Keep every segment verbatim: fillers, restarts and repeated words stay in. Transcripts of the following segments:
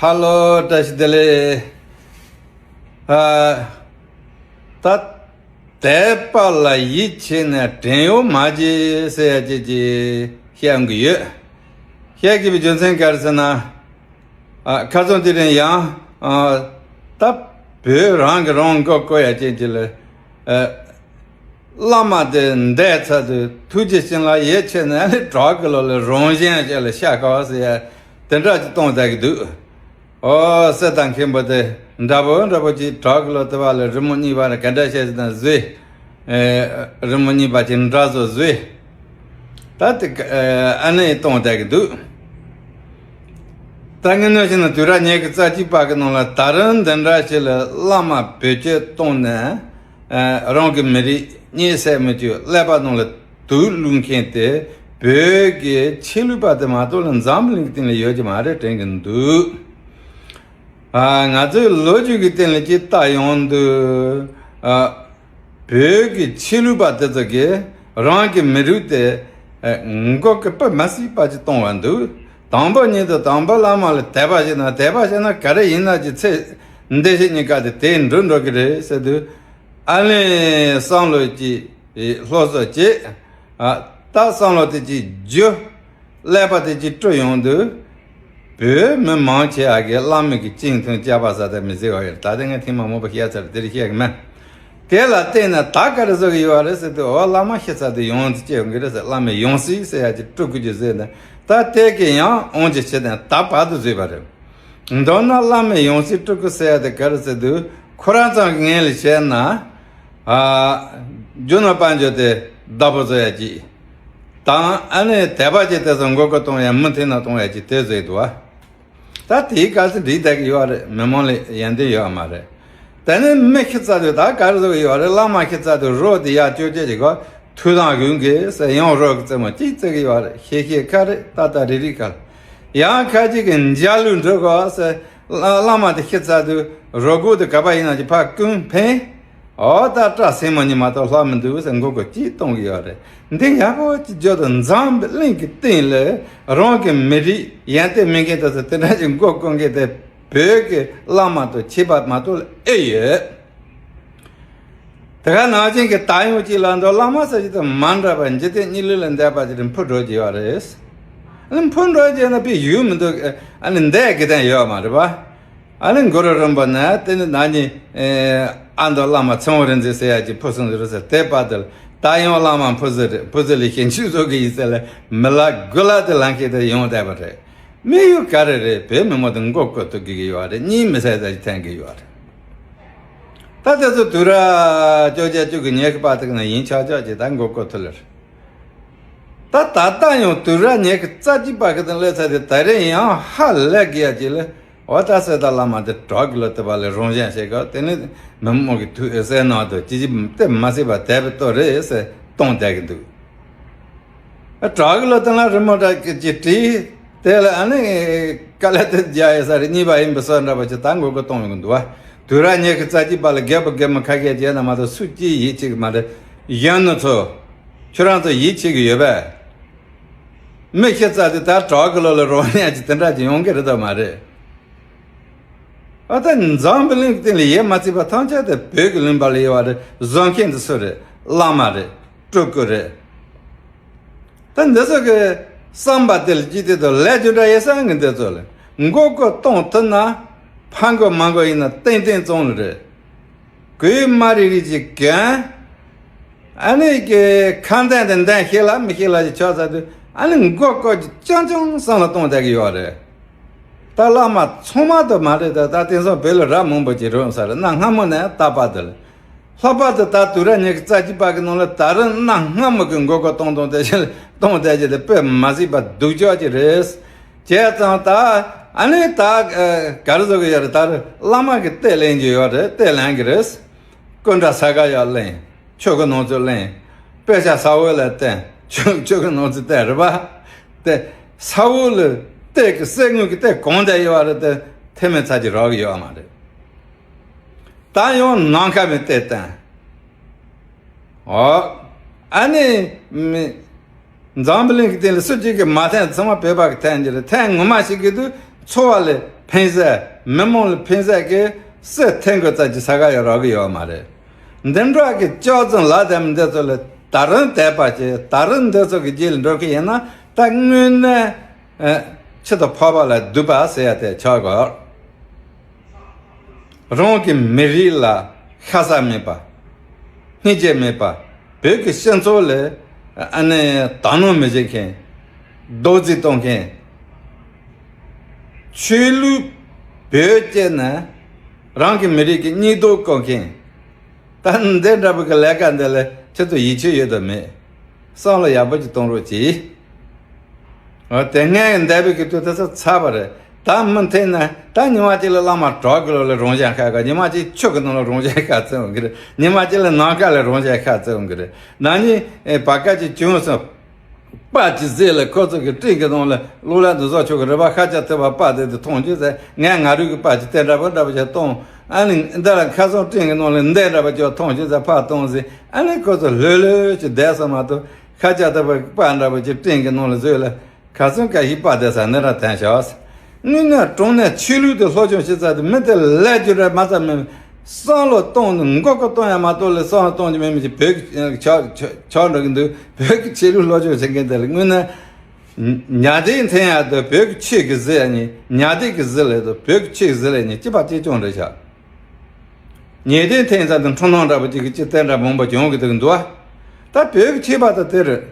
ཧ་ལོ། བཀྲ་ཤིས་བདེ་ལེགས། ཨ། ད་དད་པ་ལ་ཡིད་ཆེས་ནས་བྲན་གཡོག་མ་བྱེད་ཟེར་ཡ་ཅིག་ཅིག་བཤད་གི་ཡོད། བཤད་དགོས་པའི་རྒྱུ་མཚན་ག་རེ་ཟེར་ན། ཨ། ཁ་སང་དེ་རིང་ཡང་། ཨ། ད་བོད་རང་གི་རང་མགོ་སྐོར་ཡ་ཅན་ཅིག་ལ། ཨ། བླ་མ་དེ་འདས་ཚར་དུས་ཐུགས་རྗེ་ཆེན་ལ་ཡིད་ཆེས་ནས་ཨ་ནི་བྲག་གི་ལོ་ལ་རང་གཞན་བཅས་ལ་ཤ་ཁ་བ་ཟེར་ཡ་དེ་འདྲ་ཅིག་གཏོང་བསྡད་ཀྱི་འདུག། ཨོ། གསེར་དང་མཁན་པོ་དེ་འདྲ་པོ་འདྲ་པོ་ཅིག་བྲག་གི་ལོ་དེ་བ་ལ་རི་མོ་གཉིས་པ་ལ་ག་འདྲ་བཤད་ཟེར་ན་བཟོས། ཨེ། རི་མོ་གཉིས་པ་ཅིག་འདྲ་བཟོ་བཟོས། ད་དེ་ཨ་ནི་གཏོང་བསྡད་ཀྱི་འདུག། ད་ངས་ནོ་ཤི་ན་དུས་རབས་ཉི་ཤུ་རྩ་གཅིག་པ་གི་ནང་ལ་ད་རུང་འདི་འདྲ་ཞིག་ལ་བླ་མ་བེད་སྤྱོད་གཏོང་ནས། ཨ། རང་གི་མི་རིགས་གཉིད་སད་མི་བཅུག་ཀླད་པ་ནང་ལ་དུག་བླུག་མཁན་དེ་བོད་ཀྱི་ཆོས་ལུགས་པ་དེ་མ་གཏོགས་ལ་འཛམ་བུ་གླིང་གི་སྟེང་ལ་ཡོད་ཀྱི་མ་རེད་དྲན་གྱི་འདུག། ཨ། ང་ཚོའི་ལོ་རྒྱུས་ཀྱི་སྟེང་ལ་ཅིག་ལྟ་ཡོང་དུས། ཨ། བོད་ཀྱི་ཆོས་ལུགས་པ་དེ་ཚོ་གིས་རང་གི་མི་རིགས་དེ་མགོ་སྐོར་དཔེ་མ་སྲིད་པ་ཅིག་གཏོང་བ་འདུག། དང་པོ་ཉིད་དུ་དམ་པ་བླ་མ་ལ་དད་པ་བྱས་ན། དད་པ་བྱས་ན་ག་རེ་ཡིན་ན་ཅིག་ཚེ་འདི་ཕྱི་གཉིས་ཀ་དེ་དེ་འགྲུབ་འགྲོ་གི་རེད་ཟེར་དུས། ཨ་ནི་བསམ་བློ་ཅིག་སློབ་གསོ་བྱས། ཨ། ད་བསམ་བློ་དེ་ཅིག་རྒྱུ། ཀླད་པ་དེ་ཅིག་བཀྲུ་ཡོང་དུས། བོད་མི་མང་ཆེ་བ་གིས་བླ་མ་གི་སྤྱི་མཐུན་བཅའ་བ་ཟ་དེ་མི་ཟེར་བ་ཡོད། ད་དེ་ངས་ཐེངས་མ་མང་པོ་བཤད་ཚར། དེ་རིགས་བཤད་གི་མེད། དེ་ལ་བརྟེན་ནས་ད་ག་རེ་བཟོ་གི་ཡོད་རེད་ཟེར་དུས། འོ། བླ་མ་ཤི་ཚར་དུས་ཡོངས་སུ་སྐྱེ་ཡོང་གི་རེད་ཟེར། བླ་མའི་ཡང་སྲིད་ཟེར་ཡ་ཅིག་བཀྲུ་དགོས་ཀྱི་ཟེར་ནས། ད་དེ་གི་ཡང་དབང་ཆ་ཕྱིར་འཐེན་ད་བར་དུ་བཟོས་པ་རེད། མདོར་ན་བླ་མའི་ཡང་སྲིད་བཀྲུ་དགོས་ཟེར་ཡ་དེ་ག་རེ་ཟེར་དུས། ཁོ་རང་ཚོ་གི་ངོས་ལ་བྱས་ན། ཨ། རྒྱུ་ནོར་དཔལ་འབྱོར་དེ་བདག་པོ་བཟོ་ཡ་ཅིག་དང་། ཨ་ནི་དད་པ་ཅིག་དེ་ཚོ་མགོ་སྐོར་གཏོང་ཡ་མུ་མཐུད་ནས་གཏོང་ཡ་ཅིག་དེ་བཟོས་འདུག་བ། ད་དེའི་སྐབས་སུ་འགྲིག་བསྡད་ཀྱི་ཡོད་རེད། མི་མང་ལ་ཡོན་ཏན་ཡོད་མ་རེད། དེ་ནས་མི་ཤི་ཚར་དུས་ད་ག་རེ་བཟོ་གི་ཡོད་རེད། བླ་མ་ཤི་ཚར་དུས་རོ་དེ་ཡར་བཅོ་བརྒྱད་ཀྱི་སྒོ་ཐུགས་དམ་དགོས་གི་ཟེར། ཡང་རོ་གི་རྩེད་མོ་གཅིག་རྩེ་གི་ཡོད་རེད། ཤེས་ཤེས་ཁ་རེད། ཏག་ཏག་རིག་རིག་ཁ་རེད། ཡང་ཁ་ཅིག་གིས་འཇའ་ལུས་འགྲོ་དགོས་ཟེར། བླ་བླ་མ་དེ་ཤི་ཚར་དུས་རོ་གོས་དེ་ག་པར་ཡིན་ན་ཅིག་ཕར་བསྐུམ་འཕེན། འོ། ད་སྐྲ་སེན་མོ་གཉིས་མ་གཏོགས་ལྷག་མི་འདུག་ཟེར་མགོ་སྐོར་གཅིག་གཏོང་གི་ཡོད་རེད། འདི་ཡག་པོ་ཅིག་བརྗོད་དུས། འཛམ་བུ་གླིང་གི་སྟེང་ལ་རང་གི་མི་རིགས་ཡོན་ཏན་མེད་མཁན་དེ་ཚོ་དེ་འདྲ་ཅིག་མགོ་སྐོར་མཁན་དེ་བོད་ཀྱི་བླ་མ་དང་ཁྱད་པར་མ་གཏོགས་ལ་ཨེ་ཡོད། དེ་ག་ནང་བཞིན་གྱི་ད་ཡང་ཅིག་ལ་འདུག། བླ་མ་ཟེར་གྱི་དེ་མ་འདྲ་བ། འཇིག་རྟེན་གཉིས་ལུགས་ལས་འདས་པ་ཅིག་འཕུར་འགྲོ་གི་ཡོད་རེད། ཨ་ནི་འཕུར་འགྲོ་གི་ཡོད་ན་དཔེ་ཡོད་མི་འདུག། ཨ་ནི་འདས་གི་དོན་ཡོད་མ་རེད་པ། ཨ་ནི་གུ་རུ་རིན་པོ་ཆེ་དེ་ནི་ན་ནིང་ཨ་མདོ་བླ་མ་ཚེ་དབང་རིག་འཛིན་ཟེར་ཡ་ཅིག་འཕུར་སོང་ཟེར་ཟེར། དེ་བར་དུ་ད་ཡང་བླ་མ་འཕུར་ཟེར་རེད། འཕུར་ཟེར་ལས་ཤིང་ཆུ་བཟོ་གི་ཡིན་ཟེར་ལས་མི་ལ་དགུ་ལ་དེ་ལང་ཁྱེད་དེ་ཡོང་བསྡད་པ་རེད། དམིགས་ཡུལ་ག་རེ་རེད། བོད་མི་མང་དེ་མགོ་སྐོར་ཐུབ་དགོས་ཀྱི་ཡོད་རེད། གཉིད་མི་སད་ས་ཅིག་འཐེན་གྱི་ཡོད་རེད། ད་དེ་ཚོ་དུས་རབས་བཅོ་བརྒྱད་བཅུ་གི་ཉེ་གི་བར་དུ་ན་ཡིན་ཆོག་ཆོག་ཅིག་ད་མགོ་སྐོར་ཐུབ་ལེ་རེད། ད་ད་ལྟ་ཡང་དུས་རབས་ཉི་ཤུ་རྩ་གཅིག་པ་གི་དང་སླེབས་ཚར་དུས་ད་རེས་ཡང་ཧ་ལས་གི་ཡ་ཅིག་ལ། འོ། ད་གསེར་རྟ་བླ་མ་དེ་བྲག་གི་ལོ་དེ་བ་ལ་རང་བཞིན་བྱེད་དགོས། དེ་ནི་མི་མང་གི་ཐུགས་སེམས་ནང་དུ་ཅི་ཅི་དེ་མ་སྲིད་པ་དད་པའི་སྟོབས་རེད་ཟེར་གཏོང་བསྡད་ཀྱི་འདུག། བྲག་གི་ལོ་དེ་ལ་རི་མོ་འདྲ་ཅིག་བྲིས། དེ་ལ་ཨ་ནི་དཀའ་ལས་དེ་རྒྱག་ཡོད་ས་རེད། གཉིས་པ་ཡིན་པའི་བཟོ་འདྲ་པོ་ཅིག་ད་མགོ་སྐོར་གཏོང་ཡོང་གི་འདུག་བ། དུས་རབས་ཉི་ཤུ་རྩ་གཅིག་པ་ལ་རྒད་པོ་རྒད་མོ་ཁ་ཤས་བྱས་ན་མ་གཏོགས་སུ་གཅིག་ཡིད་ཆེས་གི་མ་རེད། གཞོན་ནུ་ཚོ། ཁྱོད་རང་ཚོ་ཡིད་ཆེས་གི་ཡོད་པས། མི་ཤི་ཚར་དུས་ད་བྲག་གི་ལོ་ལ་རོ་ཉག་ཅིག་དེ་འདྲ་ཅིག་ཡོང་གི་རེད་དམ་མ་རེད། ཨ། ད་འཛམ་བུ་གླིང་གི་སྟེང་ལ་ཡས་མ་བརྩིས་པ་ཐམས་ཅད་དེ་བོད་ཀྱི་ལུང་པ་ལ་ཡོད་པ་རེད། བཟོ་མཁན་དེ་སུ་རེད། བླ་མ་རེད། སྤྲུལ་སྐུ་རེད། ད་འདི་ཚོ་གི་བསམ་པ་དེ་ལ་ཅི་སྟེ་དང་ལས་རྒྱུ་འབྲས་ཡོད་ས་གི་འདི་ཚོ་ལ་མགོ་སྐོར་གཏོང་ཐུབ་ན། ཕ་མགོ་མ་མགོ་ཡིན་ན་ཏན་ཏན་བཙོང་ལ་རེད། གོས་དམར་རིལ་རིལ་ཅིག་གོན། ཨ་ནི་གི་ཁ་འདོན་དེ་འདོན་ཤེས་ལ་མི་ཤེས་ལ་ཅིག་ཆགས་ཚར་དུས། ཨ་ནི་མགོ་སྐོར་གྱི་རྐྱང་རྐྱང་བསམ་བློ་གཏོང་བསྡད་ཀྱི་ཡོད་རེད། ད་བླ་མ་ཚང་མ་དུ་མ་རེད། ད་ད་དེང་སང་བོད་ལ་རབ་མང་པོ་ཅིག་རུང་ས་རེད། གནའ་སྔ་མོ་ནས་ད་བར་དུ་ལ། ལྷག་པར་དུ་ད་དུས་རབས་ཉི་ཤུ་རྩ་གཅིག་པ་གི་ནང་ལ་ད་རུང་གནའ་སྔ་མོ་གི་མགོ་སྐོར་གཏོང་གཏོང་དེ་བཞིན་གཏོང་བསྡད་ཀྱི་དེ་དཔེ་མ་སྲིད་པ་སྡུག་ཅག་ཅིག་རེད། བྱས་ཙང་ད་ཨ་ནི་ད་ག་རེ་བཟོ་གི་ཡོད་རེད། ད་རུང་བླ་མ་གི་གཏེར་ལེན་གྱི་ཡོད་རེད། གཏེར་ལེན་གྱི་རེད། སྐུ་འདྲ་ས་ག་ཡར་ལེན། ཆོས་གོས་ནང་ཚུད་ལེན། དཔེ་ཆ་ས་འོག་ལ་བསྟན། ཆོས་ཆོས་གོས་ནང་ཚུད་བསྟན་རེད་པ། དེ་ས་འོག་ལ་གཏེར་གྱི་གསེར་དངུལ་གྱི་གཏེར་གང་འདྲ་ཡོད་རེད། དེ་ཐེ་མེད་ཚར་གྱི་རག་གི་ཡོད་མ་རེད། ད་ཡང་ནམ་མཁའ་མི་གཏེར་བསྟན། ཨོ། ཨ་ནི་མི་འཛམ་བུ་གླིང་གི་སྟེང་ལ་སུ་གཅིག་གིས་མ་འཐེན། ཚང་མ་བོད་པ་གིས་འཐེན་གྱི་རེད། འཐེན་ངོ་མ་ཞིག་གི་དུས་འཚོ་བ་ལས་ ཕན་ས། མི་མང་ལ་ཕན་ས་གི་སྲིད་འཐེན་དགོས་ཙམ་གྱི་ས་ག་ཡོད་རག་གི་ཡོད་མ་རེད། འདི་འདྲ་གི་སྐྱག་རྫུན་ལབ་དེ་མི་འདི་ཚོ་ལ་ད་རུང་དད་པ་བྱེད། ད་རུང་འདི་ཚོ་གི་རྗེས་ལ་འགྲོ་གི་ཡིན་ན། ད་དངོས་གནས་ཨ་ཆུ་དང་ཕག་པ་ལ་སྡུག་པ་ཟེར་ཡ་དེ་ཆགས་དགོས། རང་གི་མི་རིགས་ལ་ཤ་ཚ་མེད་པ། སྙིང་རྗེ་མེད་པ། བོད་ཀྱི་སྤྱི་ཚོགས་ལ་ཨ་ནི་དག་སྣང་མི་བྱེད་མཁན། རྡོག་རྫིས་གཏོང་མཁན། ཆོས་ལུགས་བོད་སྐྱེས་ན་རང་གི་མི་རིགས་ཀྱི་སྙིང་སྟོབས་བསྐོ་མཁན། ད་འདི་འདྲ་པོ་གི་ལས་ཀ་འདི་ལ་ཁྱེད་ཚོ་ཡིད་ཆེས་ཡོད་དམ་མེད། བསམ་བློ་ཡག་པོ་ཅིག་གཏོང་རོགས་གྱིས། འོ་དེ་སྔའི་འདས་པའི་གི་དུས་དེ་ཚོ་ཚར་བ་རེད། ད་མུ་མཐུད་ནས་ད་ཉི་མ་གཅིག་ལ་བླ་མ་གྲོགས་ཀྱི་ལོ་ལ་རང་བཞིན་ཤ་ཁ། ཉི་མ་གཅིག་ཆུ་གི་ནང་ལ་རང་བཞིན་ཤ་ཚ་འོང་གི་རེད། ཉི་མ་གཅིག་ལ་ནམ་མཁའ་ལ་རང་བཞིན་ཤ་ཚ་འོང་གི་རེད། ན་ནིང་ཨེ་བར་སྐབས་ཅིག་བྱུང་སོང་། པར་ཅིག་བཟོས་ལ་ཁོ་ཚོ་གི་སྤྲིན་གི་ནང་ལ་གློག་ཀླད་དུ་བཟོ་ཆོག་གི་རེད་པ། ཤཱཀྱ་ཐུབ་པ་པར་དེ་དུ་མཐོང་རྒྱུ་ཟེར། ངས་ང་རུ་གི་པར་ཅིག་དེ་འདྲ་པོ་འདྲ་པོ་ཅིག་གཏོང་། ཨ་ནི་འདི་ལ་ཁ་སང་སྤྲིན་གི་ནང་ལ་འདི་འདྲ་པོ་ཅིག་མཐོང་རྒྱུ་ཟེར་ཕར་གཏོང་ཟེར། ཨ་ནི་ཁོ་ཚོ་ལྷོད་ལྷོད་ཅིག་བསྡད་སོང་མ་གཏོགས། ཤཱཀྱ་ཐུབ་པ་གི་པར་འདྲ་པོ་ཅིག་སྤྲིན་གི་ནང་ལ་བཟོས་ལ། ཁ་སང་ཁ་ཤས་པར་དེ་ས་འདི་འདྲ་བསྟན་ཤག་དངོས་གནས་དྲང་གནས་ཆོས་ལུགས་དེ་སློབ་སྦྱོང་བྱེད་ཚར་དུས་མི་དེ་ལས་རྒྱུ་འདྲ་མ་ཚར་མི། བསམ་བློ་གཏོང་ནས་མགོ་སྐོར་གཏོང་ཡ་མ་གཏོགས་ལས་བསམ་བློ་གཏོང་རྒྱུ་མེད་མི་ཅིག་བོད་ཀྱི་ཆགས་ཆགས་འགྲོ་གི་འདུག་བོད་ཀྱི་ཆོས་ལུགས་སློབ་སྦྱོང་བྱེད་མཁན་དེ་ལ་དངོས་གནས་ཉ་སྡེ་འཐེན་ཡ་དེ་བོད་ཀྱི་ཆོས་ཀྱི་གཟི་ཡ་ཉིད། ཉ་སྡེ་གི་གཟི་ལས་དེ་བོད་ཀྱི་ཆོས་གི་གཟི་ལས་ཉིད་གཅིག་པ་གཅིག་རྐྱང་རེད་ཤག་ཉ་སྡེ་འཐེན་ས་དེ་འཁྲུལ་སྣང་འདྲ་པོ་ཅིག་གི་ཅིག་དེ་འདྲ་མང་པོ་བྱུང་གི་འདུག་འདུག་ད་བོད་ཀྱི་ཆོས་པ་དེ་དེ་རེད།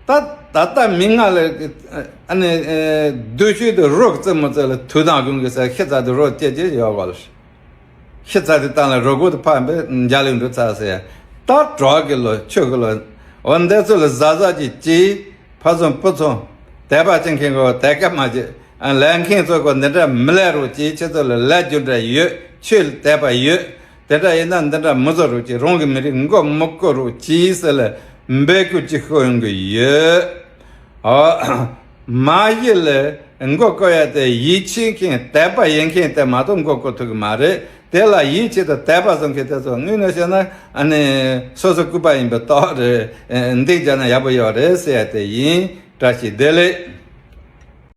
ད་ད་ལྟ་མི་ང་ལ་ཨ་ནི་སྡོད་ཤོད་དུ་རོགས་རྩེད་མོ་རྩེ་ལ་དུས་དང་དགོང་གི་ས་ཤི་ཚ་དུ་རོགས་སྐྱེ་སྐྱེ་ཡོད་གོ་ལ། ཤི་ཚ་དུ་བཏང་ལ་རོགས་གོ་དུ་ཕམ་པའི་འཇའ་ལུས་འགྲོ་ཚ་ཟེར། ད་གྲོགས་ཀྱི་ལོ་ཆོས་ཀྱི་ལོ། འོ་འདི་ཚོ་ལ་གཟབ་གཟབ་ཅིག་གྱིས། ཕ་ཚོ་བུ་ཚོ། དད་པ་ཅན་མཁན་གོ་དད་ཀ་མ་བྱེད། ལས་མཁན་ཚོ་གོ་འདི་འདྲ་མི་ལས་རོགས་གྱིས། ཁྱེད་ཚོ་ལ་ལས་རྒྱུ་འདྲ་ཡོད། ཆོས་ལ་དད་པ་ཡོད། དེ་འདྲ་ཡིན་ན་འདི་འདྲ་མི་བཟོ་རོགས་གྱིས། རང་གི་མི་རིགས་མགོ་མི་སྐོར་རོགས་གྱིས་ཟེར་ལ་འབོད་སྐུལ་ཅིག་ཤོད་ཡོང་གི་ཡོད། ཨ། མ་གཞི་ལ་མགོ་སྐོར་ཡ་དེ་ཡིད་ཆེས་མཁན་དད་པ་ཡོད་མཁན་དེ་མ་གཏོགས་མགོ་སྐོར་ཐུབ་ཀྱི་མ་རེད། དེ་ལ་ཡིད་ཆེས་དང་དད་པ་བཟོ་མཁན་དེ་ཚོ་དངོས་གནས་བཤད་ན་ཨ་ནི་སོ་སོ་སྐུ་པ་ཡིན་པའི་རྟགས་རེད། འདི་བྱས་ན་ཡག་པོ་ཡོད་རེད་ཟེར་ཡ་དེ་ཡིན། བཀྲ་ཤིས་བདེ་ལེགས།